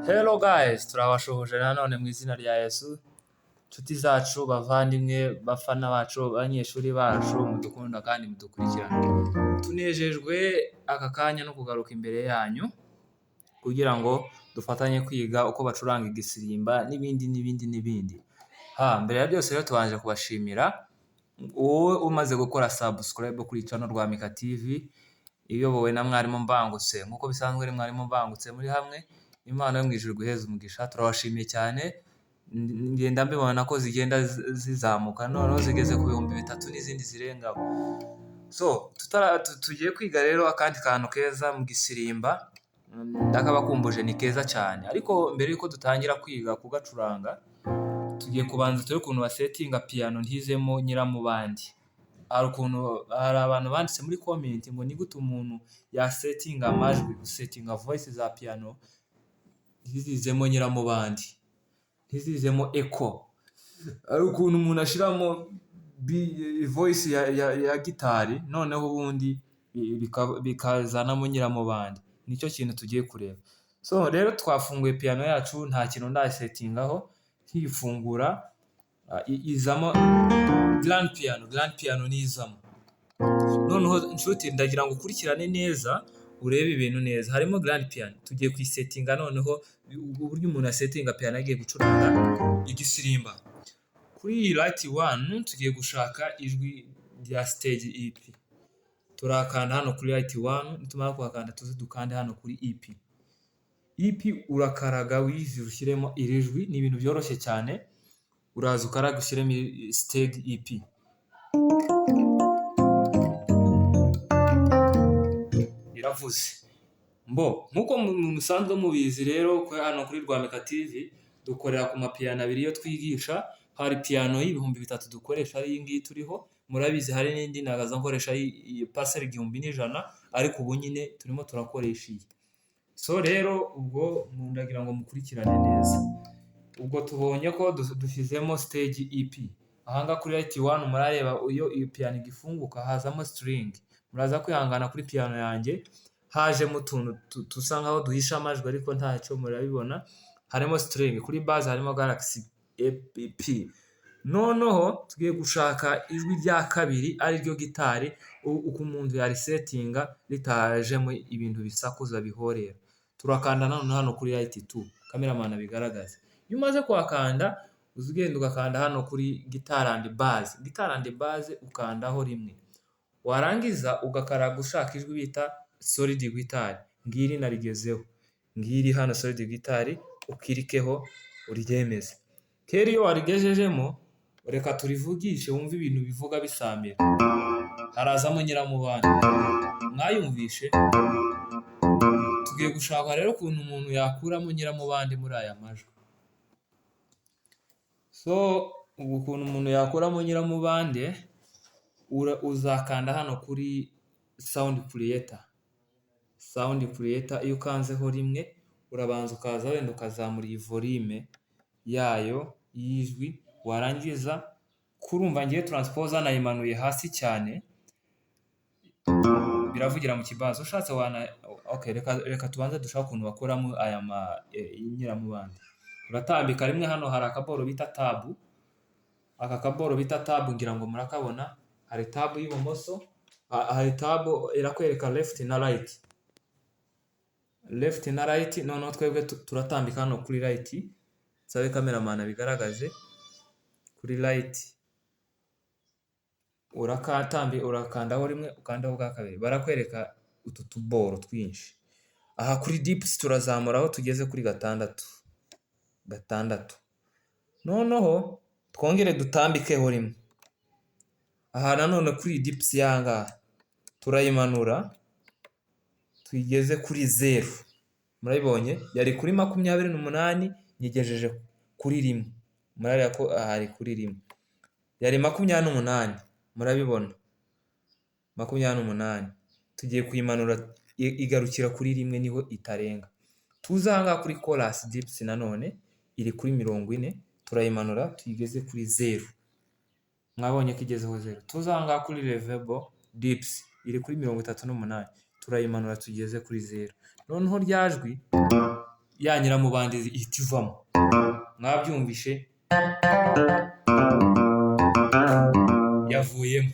Hello guys, turabashuhuje nanone mu izina rya Yesu. Nshuti zacu, bavandimwe, bafana bacu, banyeshuri bacu, mudukunda kandi mudukurikirana. Tunejejwe aka kanya no kugaruka imbere yanyu kugira ngo dufatanye kwiga uko bacuranga igisirimba n'ibindi n'ibindi n'ibindi. Ha, mbere ya byose rero tubanje kubashimira wowe umaze gukora subscribe kuri channel Rwamika TV iyobowe na mwarimu Mbangutse. Nk'uko bisanzwe ni mwarimu Mbangutse muri hamwe, Imana yo mu ijuru iguheze umugisha, turabashimiye cyane. Ngenda mbibona ko zigenda zizamuka, noneho zigeze ku 3000 n'izindi zirengaho. So tugiye kwiga rero akandi kantu keza mu gisirimba, ndakabakumbuje, ni keza cyane. Ariko mbere yuko dutangira kwiga kugacuranga, tugiye kubanza turebe ukuntu basetinga piano ntizemo nyiramubande. Hari ukuntu hari abantu banditse muri comment ngo ni gute umuntu yasetinga amajwi, gusetinga voice za piano ntizizemo nyiramubande, ntizizemo echo. Hari ukuntu umuntu ashiramo voice ya gitari, noneho ubundi bikazanamo nyiramubande. Nicyo kintu tugiye kureba. So rero twafunguye piano yacu, nta kintu ndasetingaho. Nkiyifungura izamo grand piano, grand piano nizamo. Noneho nshuti, ndagira ngo ukurikirane neza, urebe ibintu neza. Harimo grand piano, tugiye kuyisetinga. Noneho uburyo umuntu asetinga piano agiye gucuranga igisirimba. Kuri iyi right one tugiye gushaka ijwi rya stage EP. Turakanda hano kuri right one, nitumara kuhakanda tuze dukande hano kuri EP. EP urakaraga wize ushyiremo iri jwi, ni ibintu byoroshye cyane. Uraza ukaraga ushyiremo stage EP. Iravuze. Mbo nkuko musanzwe mubizi rero, ko hano kuri Rwamika TV dukorera ku mapiyano abiri iyo twigisha. Hari piyano y'3000 dukoresha, ari iyi ngiyi turiho murabizi. Hari n'indi nagaza nkoresha paseri 1100, ariko ubu nyine turimo turakoresha iyi. So rero ubwo ndagira ngo mukurikirane neza. Ubwo tubonye ko dushyizemo stage EP. Ahangaha kuri right one murareba iyo iyi piano igifunguka hazamo string. Muraza kwihangana, kuri piano yanjye hajemo utuntu dusa nkaho duhisha amajwi, ariko ntacyo, murabibona. Harimo string, kuri bass harimo Galaxy EP. Noneho tugiye gushaka ijwi rya kabiri, ari ryo gitari, uko umuntu yarisetinga ritajemo ibintu bisakuza bihorera. Turakanda none hano kuri right 2, cameraman abigaragaza. Iyo umaze kuhakanda, uza ugenda ugakanda hano kuri guitar and bass. Guitar and bass ukandaho rimwe, warangiza ugakaraga ushaka ijwi bita solid guitar. Ngiri narigezeho, ngiri hano solid guitar, ukirikeho uryemeze. Kera iyo warigejejemo, reka turivugishe wumve ibintu bivuga bisamira. Harazamo nyiramubande, mwayumvishe. Tugiye gushaka rero ukuntu umuntu yakuramo nyiramubande muri aya majwi. So ubu ukuntu umuntu yakuramo nyiramubande, uzakanda hano kuri sound creator. Sound creator iyo ukanzeho rimwe, urabanza ukaza wenda ukazamura iyi volume yayo y'ijwi, warangiza kurumva ngiye transpose nayimanuye hasi cyane, biravugira mu kibazo. Ushatse wana okay, reka tubanze dushake ukuntu bakuramo aya ma nyiramubande. Uratambika rimwe, hano hari akaboro bita tab. Aka kaboro bita tab ngira ngo murakabona. Hari tab y'ibumoso, hari tab irakwereka left na right, left na right. Noneho twebwe turatambika hano kuri right. Nsabe cameraman abigaragaze. Kuri right urakatambi, urakandaho rimwe, ukandaho bwa kabiri, barakwereka utu tuboro twinshi. Aha kuri depth turazamura aho tugeze kuri gatandatu, gatandatu. Noneho twongere dutambikeho rimwe. Aha nanone kuri depth y'ahangaha turayimanura tuyigeze kuri 0. Murabibonye, yari kuri 28, nyigejeje kuri 1. Murareba ko aha ari kuri 1, yari 28, murabibona, 28. Tugiye kuyimanura igarukira kuri 1, niho itarenga. Tuze ahangaha kuri chorus depth, nanone iri kuri 40, turayimanura tuyigeze kuri 0. Mwabonye ko igezeho 0. Tuze ahangaha kuri reverb depth, iri kuri 38, turayimanura tugeze kuri 0. Noneho rya jwi Ya nyiramubande ihita ivamo. Mwabyumvishe, yavuyemo.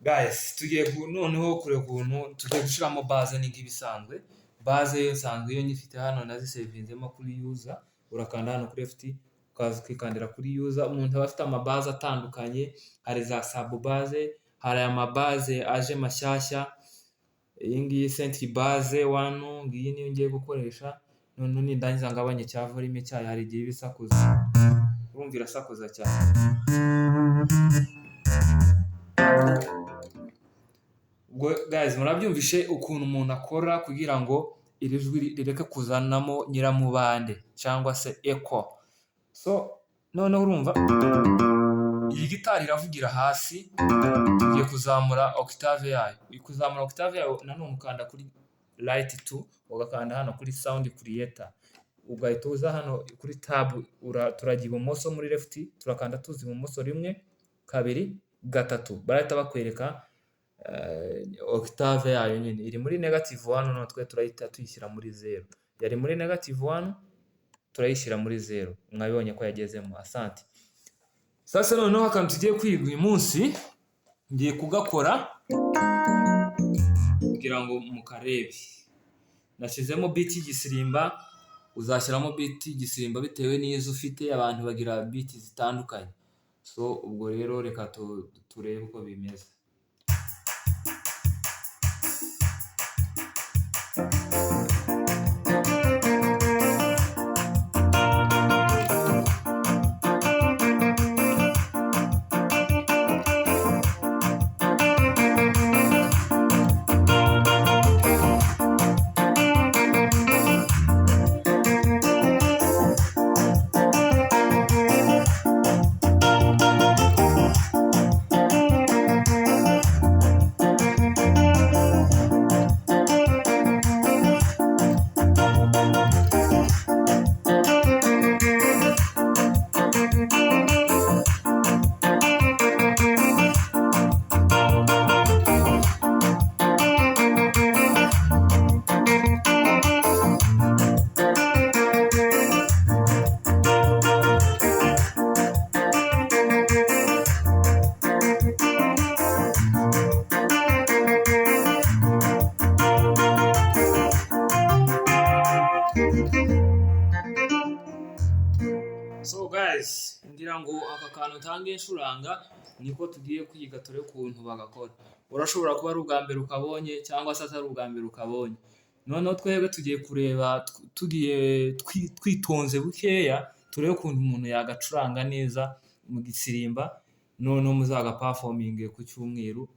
Guys, tugiye noneho kureba ukuntu tugiye gushyiramo bass. Ni nk'ibisanzwe, bass yo nsanzwe iyo nyifite hano, nazisevinzemo kuri user. Urakanda hano kuri left, ukaza ukikandira kuri user. Umuntu aba afite ama bass atandukanye: hari za sub bass, hari ama bass aje mashyashya, iyi ngiyi synth bass one. Ngiyi niyo ngiye gukoresha. Noneho nindangiza ngabanye cya volume cyayo. Hari igihe iba isakuza, urumva irasakuza cyane. Ubwo guys, murabyumvishe ukuntu umuntu akora kugira ngo iri jwi rireke kuzanamo nyiramubande cyangwa se echo. So noneho urumva iyi gitari iravugira hasi. Tugiye kuzamura octave yayo. Kuzamura octave yayo nanone ukanda kuri right 2, ugakanda hano kuri sound creator, ugahita uza hano kuri tab. Turajya ibumoso muri left, turakanda tuza ibumoso rimwe, kabiri, gatatu, barahita bakwereka octave yayo nyine. Iri muri -1, none twe turahita tuyishyira muri 0. Yari muri -1, turayishyira muri 0. Mwabibonye ko yagezemo. Asante. Sasa noneho akantu tugiye kwiga uyu munsi, ngiye kugakora kugira ngo mukarebe. Nashyizemo beat y'igisirimba. Uzashyiramo beat y'igisirimba bitewe n'izo ufite. Abantu bagira beat zitandukanye. So ubwo rero reka turebe uko bimeze. So guys, ngira ngo aka kantu ntange ncuranga niko tugiye kwiga, turebe ukuntu bagakora. Urashobora kuba ari ubwa mbere ukabonye cyangwa se atari ubwa mbere ukabonye. Noneho twebwe tugiye kureba, tugiye twitonze bukeya, turebe ukuntu umuntu yagacuranga neza mu gisirimba. Noneho muzagaperforminge ku cyumweru,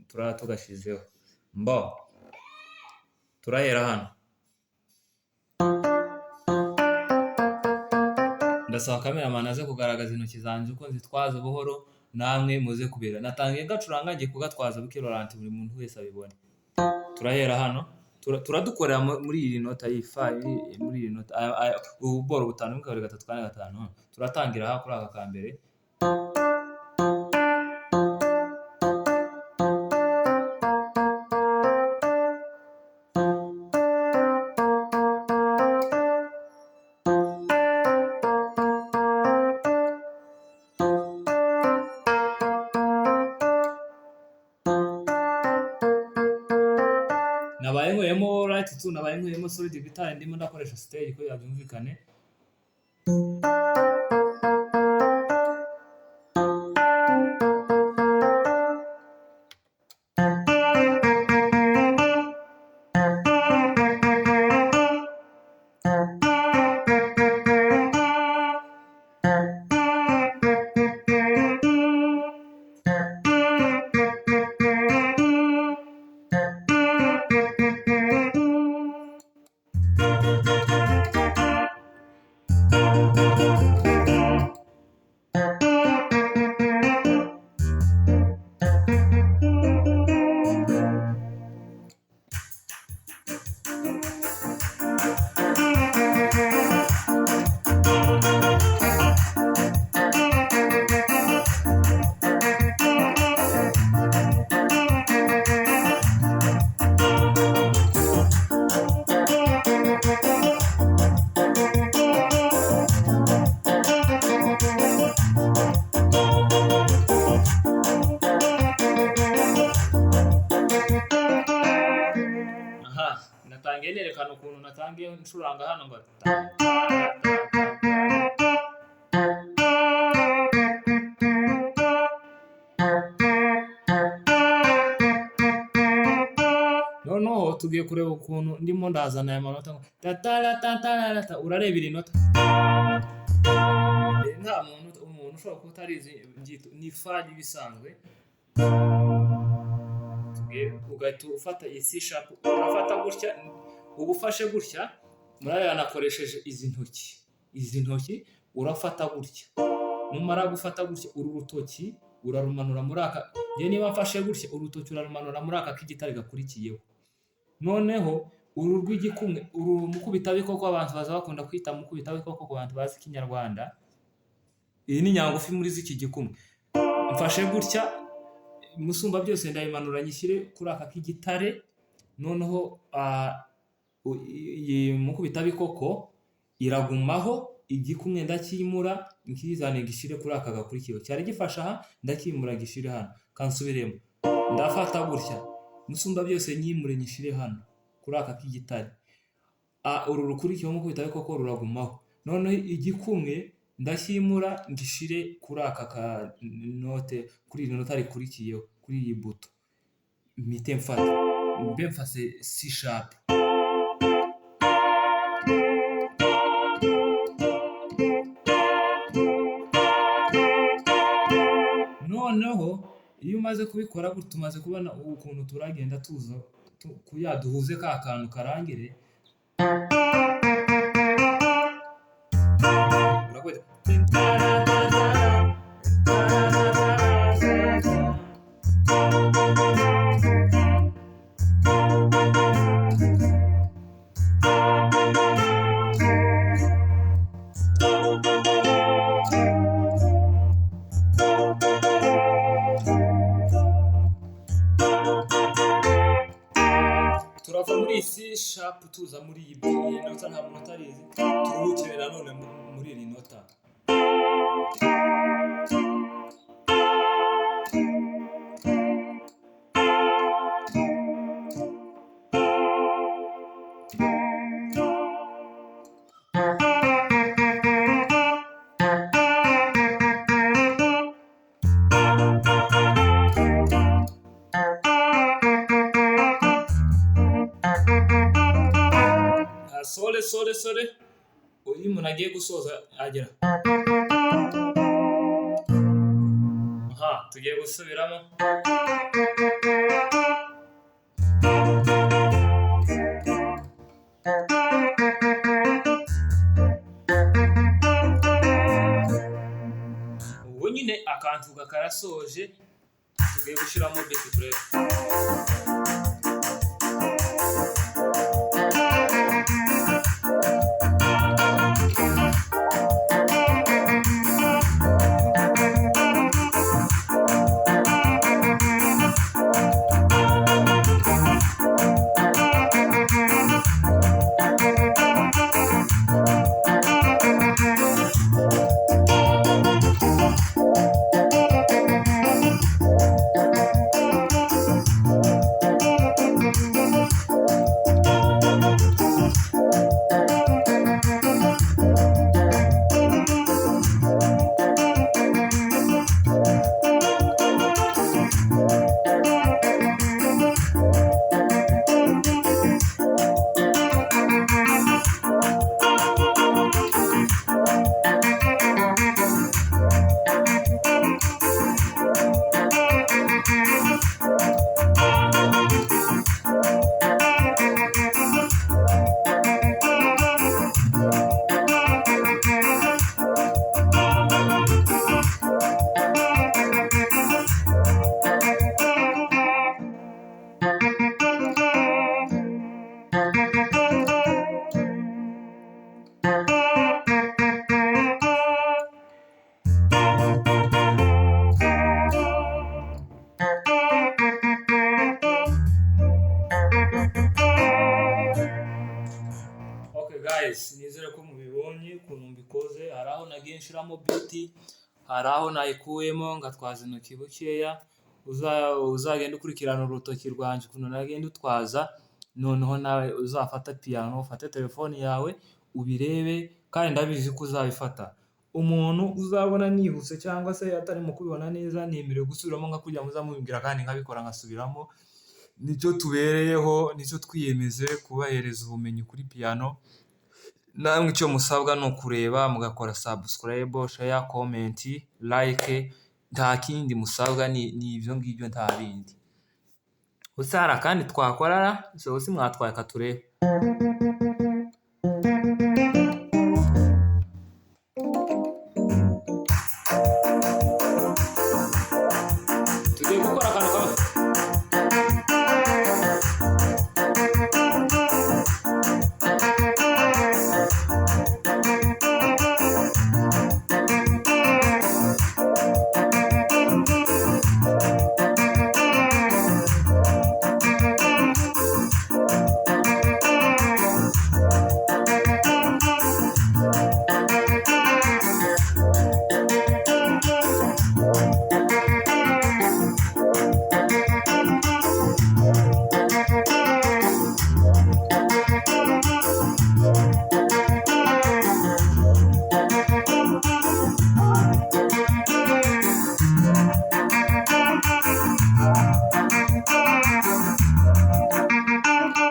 turaba tugashizeho. Mbo turahera hano. Ndasaba cameraman aze kugaragaza intoki zanjye uko nzitwaza buhoro, namwe muze kubera. Natangiye gacuranga, ngiye kugatwaza buke Laurent, buri muntu wese abibone. Turahera hano, turadukorera muri iyi nota y'i fa, muri iyi nota, ububoro butanu: rimwe, kabiri, gatatu, kane, gatanu. Turatangira aha kuri aka ka mbere. Nabaye nkuyemo right 2, nabaye nkuyemo solid guitar, ndimo ndakoresha stage kugira byumvikane. Aha, natangiye nerekana ukuntu natangiye ncuranga hano ngo noneho tugiye kureba ukuntu ndimo ndazana aya manota ngo tataratatata. Urareba iri nota. Nta muntu, umuntu ushobora kuba utarizi ni fa ibisanzwe. Ugahita ufata iyi C sharp, urafata gutya, uba ufashe gutya. Murareba nakoresheje izi ntoki, izi ntoki urafata gutya. Numara gufata gutya, uru rutoki urarumanura muri aka. Njye niba mfashe gutya, urutoki urarumanura muri aka k'igitare gakurikiyeho. Noneho uru rw'igikumwe, uru mukubitabikoko, abantu baza bakunda kwita mukubitabikoko ku bantu bazi Ikinyarwanda, iyi ni nyangufi muri z'iki gikumwe. Mfashe gutya, musumba byose ndayimanura nyishyire kuri aka k'igitare. Noneho iyi mukubitabikoko iragumaho, igikumwe ndakimura nkizane gishyire kuri aka gakurikiyeho. Cyari gifashe aha, ndakimura gishyire hano. Kansubiremo, ndafata gutya, musumba byose nyimure nyishyire hano kuri aka k'igitare. Uru rukurikiyeho mukubitabikoko ruragumaho. Noneho igikumwe ndakimura ngishyire kuri aka ka note, kuri iri nota rikurikiyeho, kuri iyi buto. Mpite mfata, mbe mfase C sharp. Noneho iyo umaze kubikora gutya, tumaze kubona ukuntu turagenda tuza kuya duhuze ka kantu karangire. Turava muri iyi C sharp tuza muri iyi B. Iyi nota nta muntu utarizi, turuhukire nanone muri iri nota. Sole sole sole. Iyo umuntu agiye gusoza agera aha. Tugiye gusubiramo. Ubwo nyine akantu karasoje, tugiye gushyiramo beat turebe. Okay guys, nizere ko mubibonye ukuntu mbikoze. Hari aho nagiye nshiramo beat, hari aho nayikuyemo ngatwaza intoki bukeya. Uzagenda ukurikirana urutoki rwanjye ukuntu nagenda utwaza. Noneho nawe uzafata piyano, ufate telefoni yawe ubirebe, kandi ndabizi ko uzabifata. Umuntu uzabona nihuse cyangwa se atarimo kubibona neza, nemerewe gusubiramo nka kuriya muzamubimbwira kandi nkabikora nkasubiramo. Nicyo tubereyeho, nicyo twiyemeje, kubahereza ubumenyi kuri piyano. Namwe icyo musabwa ni ukureba mugakora subscribe, share, comment, like, nta kindi musabwa, ni ibyo ngibyo, nta bindi. Gusa hari akandi twakora ra, si mwatwaye katurebe. Tugiye gukora akantu kamwe.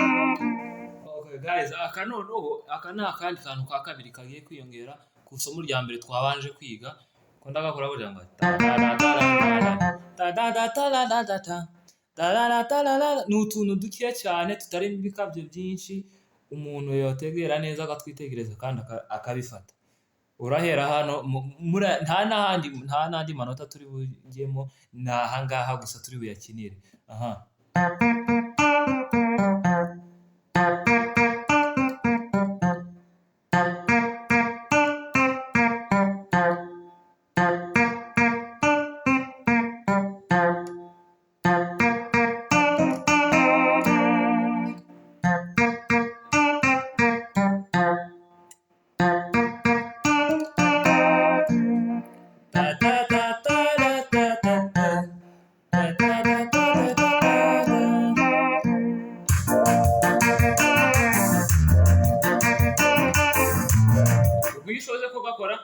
Okay guys, aka noneho aka ni akandi kantu ka kabiri kagiye kwiyongera ku isomo rya mbere twabanje kwiga. Ko ndagakora burya ngo ni utuntu dukeya cyane tutarimo ibikabyo byinshi, umuntu yategera neza akatwitegereza kandi akabifata. Urahera hano, nta n'ahandi, nta n'andi manota turi bujyemo, ni aha ngaha gusa turi buyakinire. Aha. Ta ta ta ta ta ta ta ta. Ta ta ta ta ta ta ta. Ubwo iyo ushoje kugakora,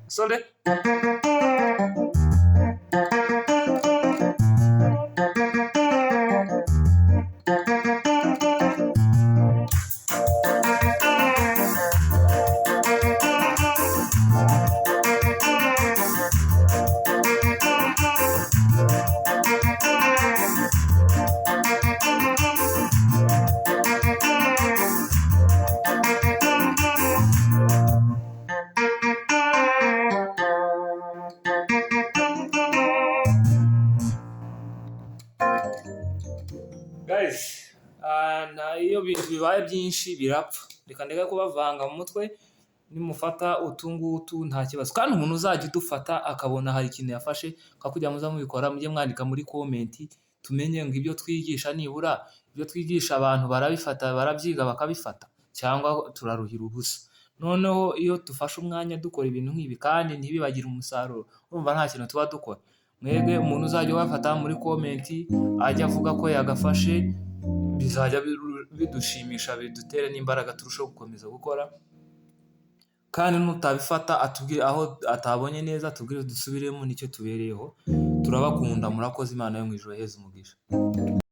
sore. Guys, iyo bintu bibaye byinshi birapfa. Reka ndeke kubavanga mu mutwe, nimufata utu ngutu nta kibazo. Kandi umuntu uzajya udufata akabona hari ikintu yafashe, kugira muza mubikora, mujye mwandika muri comment, tumenye ngo ibyo twigisha nibura, ibyo twigisha abantu barabifata, barabyiga bakabifata, cyangwa turaruhira ubusa. Noneho iyo dufashe umwanya dukora ibintu nk'ibi kandi ntibibagire umusaruro, urumva nta kintu tuba dukora. Mwebwe umuntu uzajya ubafata muri comment ajya avuga ko yagafashe, bizajya bidushimisha, bidutere n'imbaraga turusheho gukomeza gukora. Kandi nutabifata atubwire aho atabonye neza, atubwire dusubiremo, nicyo tubereyeho. Turabakunda, murakoze. Imana yo mu ijuru iheze umugisha.